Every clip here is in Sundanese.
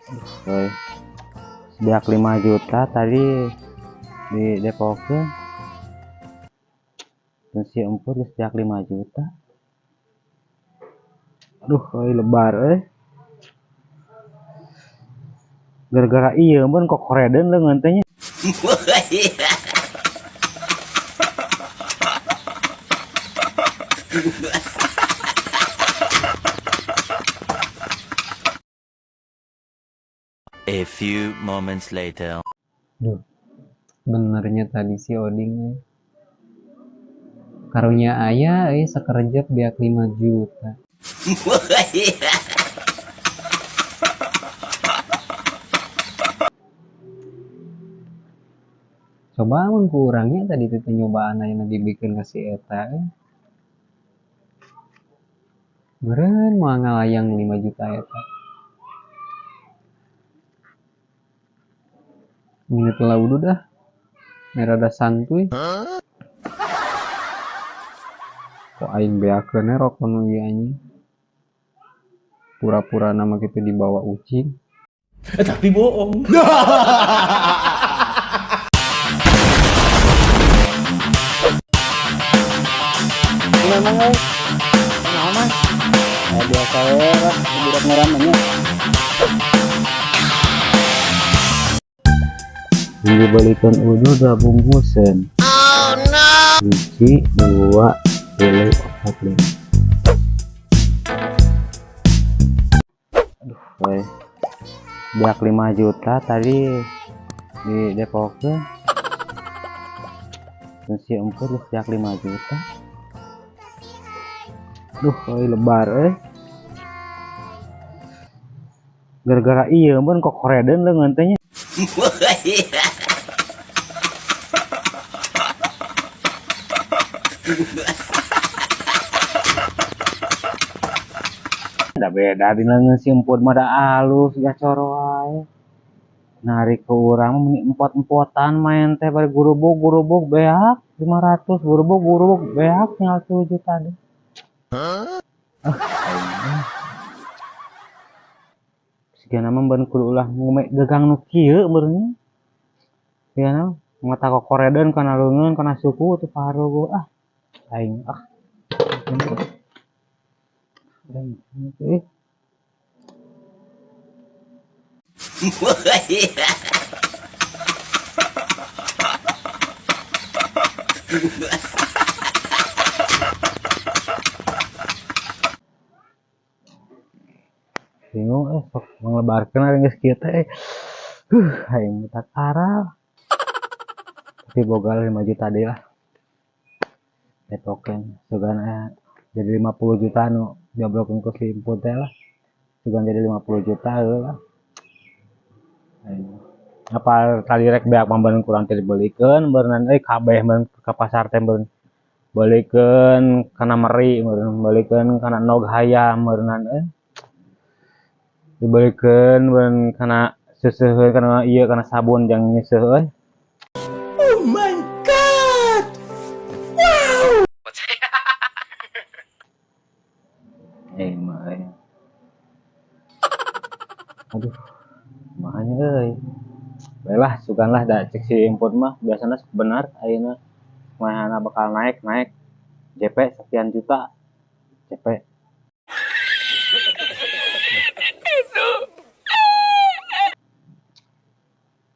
Euy. Sebeak 5 juta tadi di Depokkeun. Dan si emput geus beak 5 juta. Aduh, euy lebar euy. Gara-gara ieu mun kokoredeun leungeun teh nya. A few moments later. Duh, benernya tadi si Oding euy. Karunya aya euy sakerjep beak 5 juta. Coba mun ku urangnya tadi teh nyobaan ayeuna dibikeun ka si eta euy. Meureun moal ngalayang 5 juta eta. Ini telah udud ah. Merada santuy. Kok aing beakeun rokok nu ieu anjing. Pura-pura nama kitu dibawa ucing. Tapi bohong. Memang euy. Naon mah? Ya biasa we lah, budak ngaran nya. Dibelikan udu dua bungkusan. Oh no. 1, 2, 3, 4, 5. Aduh, euy. Beak 5 juta tadi di Depokkeun. Dan si emput geus beak 5 juta. Duh, euy lebar euy. Gara-gara ieu mun kokoredeun leungeun teh nya. Da beda dina leungeun si emput mah da alus gacor wae. Narik ke urang mah meni empot-empotan main teh bari gurubuk-gurubuk beak 500 gurubuk-gurubuk beak tinggal 10 juta deh. Ah, sigana mah ban kudu ulah ngume gagang nu kieu meureun nya. Sigana mata kokoredeun kana leungeun kana suku teu paruguh ah. Aing ah. Aing euy. Bingung sok manglebarkeun ari geus kieu teh. Aing mah takaral. Tapi boga 5 juta deui lah. Depokkeun sugan jadi 50 juta nu diobrokeun ku si emput teh lah. Sugan jadi 50 juta heuh lah. Aing apa tadi rek beak mah kurang teh dibelikeun beureunan euy kabeh meureun ka pasar teh meureun beulikeun kana meri meureun beulikeun kana nog hayam meureunnan euy. Dibelikeun meureun kana seuseuheun kana ieu kana sabun jang nyeuseuh euy. Oh my god. Wow. Mah euy. Aduh, mahanya euy. Baiklah, suganlah da cek si input mah biasana sok benar ayeuna mahana bakal naik-naik JP sekian juta JP.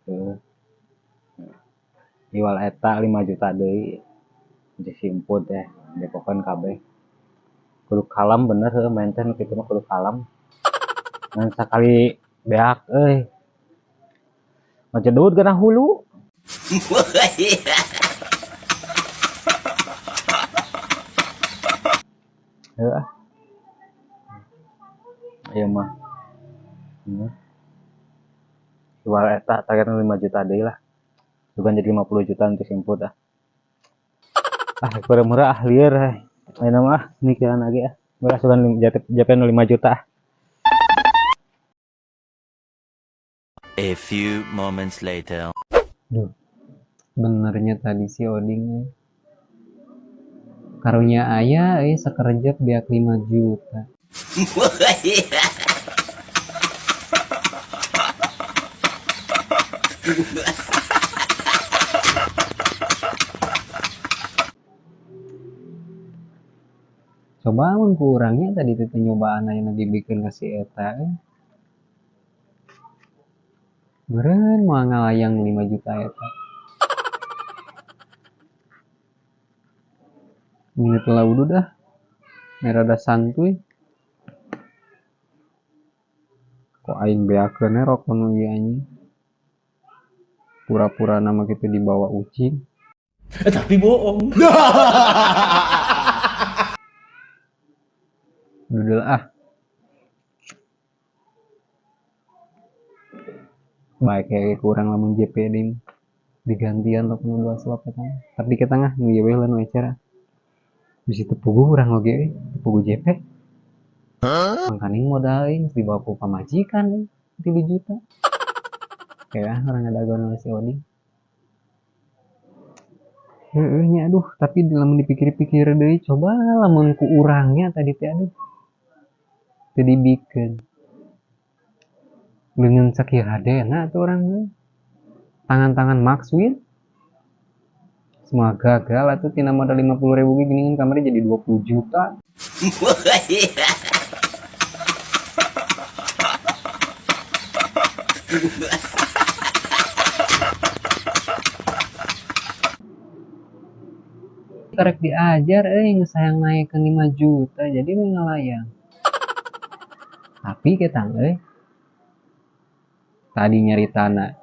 Tuh. Iwal eta 5 juta deui. Cek si input teh depokan kabeh. Kudu kalem bener heuh main teh nu kitu mah kudu kalem. Ngan sakali beak euy. Ngajedud kana hulu. Heuh. Ieu mah. Iwal eta targetna 5 juta deui lah. Bukan jadi 50 juta untuk input ah. Ah, kurang murah ah lieur eh. Ayeuna mah ah, mikiran lagi ah. Murah sugan JP nu 5 juta ah. A few moments later. Duh, benernya tadi si Oding euy. Karunya aya euy sakerjep beak 5 juta. Coba mun kurangnya tadi teh nyobaan aya dibikin ka si eta euy. Meureun moal ngalayang 5 juta eta. Ini telah udud ah. Merada santuy. Kok aing beakeun we rokok nu ieu anjing. Pura-pura nama kita dibawa ucing. Tapi bohong. Dudel ah. Baik kayak kurang lamun JP dim digantian rok nu 2 slop eta. Tapi ke tengah nu ieu we lah nu ecer. Bisi teu puguh urang oge euy, teu puguh JP. Mangkaning modal euy geus dibawa ku pamajikan euy, 3 juta. Kayak orang ngadagoan si Oding. Heeh nya aduh, tapi lamun dipikir-pikir deui coba lamun ku urangnya tadi teh aduh. Teu dibikeun. Leungeun sakieu hadena atuh urang teh. Tangan-tangan makswin. Semua gagal atuh tina modal 50.000 ge geuningan kamari jadi 20 juta. Karek diajar euy geus hayang naekkeun 5 juta jadi we ngalayang. Tapi ketang euy. Tadi nyari tanah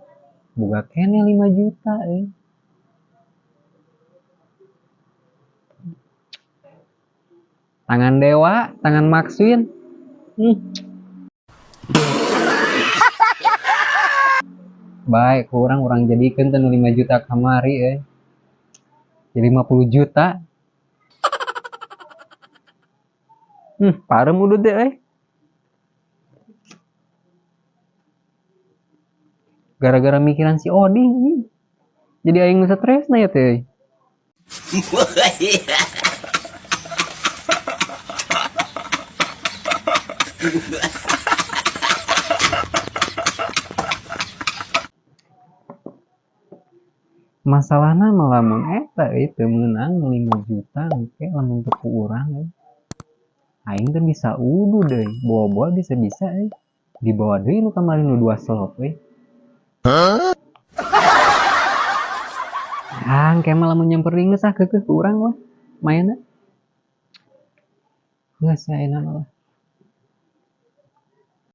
boga keneh 5 juta euy. Tangan dewa, tangan makswin. Baik, kurang orang jadikeun teh nu 5 juta kamari euy. Jadi 50 juta. Parem udud deh euy. Gara-gara mikiran si Oding ini. Jadi aing nu stres na ya teh. Masalahna mah lamun eta euy teu meunang 5 juta engke lamun teu ku urang euy. Aing teh bisa udud euy, bawa-bawa bisa-bisa euy. Dibawa deui nu kamari nu 2 slop euy. Hah? Ah, engke mah lamun nyamperin geus ah keukeuh ku urang wah mainna. Geus ayeuna mah lah.